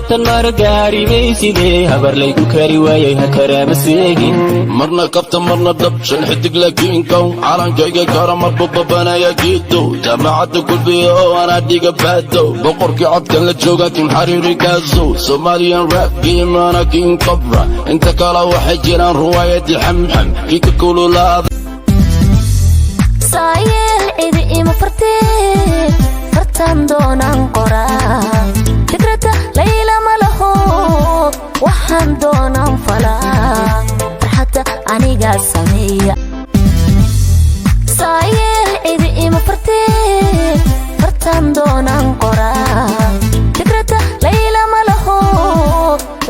Goobtan mara gaari maysidee, habar laygu kari waayay, ha karaama seegin. Marna kabta, marna dhab, shan xidig laakiinkow calankayga kara marbu babanaya giidow. Jaamacadda Kulbiya oo anaa dhiga baadow, boqorkii codkan la jooga, Kim Xariiri Kaasow. Somalian rap game ana King Cobra, inta kale waxay jiraan ruwaayadii Xamxam kii ka kululaada. Saayeel cidi ima fartee, fartaan doonaan qoraa. Fikradda layla ma laho, waxaan doonaan falaa. Farxadda anigaa sameeya. Saayeel cidi ima fartee, fartaan doonaan qoraa. Fikradda layla ma laho,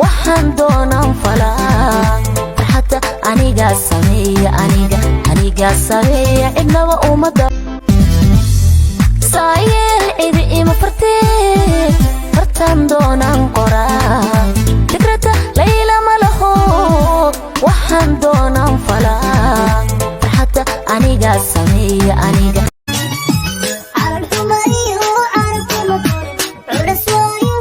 waxaan doonaan falaa. Farxadda anigaa sameeya, aniga, anigaa sameeya, cidnaba ummadda. Saayeel cidi ima fartee, fartaan doonaan qoraa. Fikradda layla ma laho, waxaan doonaan falaa. Farxadda anigaa sameeya, aniga. Carabkuma iyo carabkuma korin, culas waayo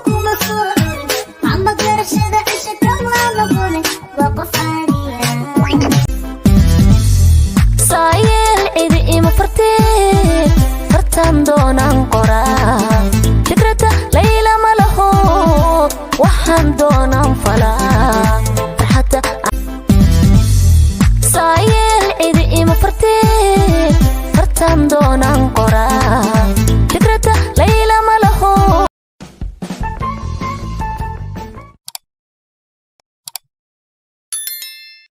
kuma soo curin, amba garashada cisha kama noqonin, waa qof caadiya. Saayeel cidi ima fartee, fartaan doonaan qoraa. Fikradda layla ma laho, waxaan doonaan falaa. Farxadda. Saayeel cidi ima fartee, fartaan doonaan.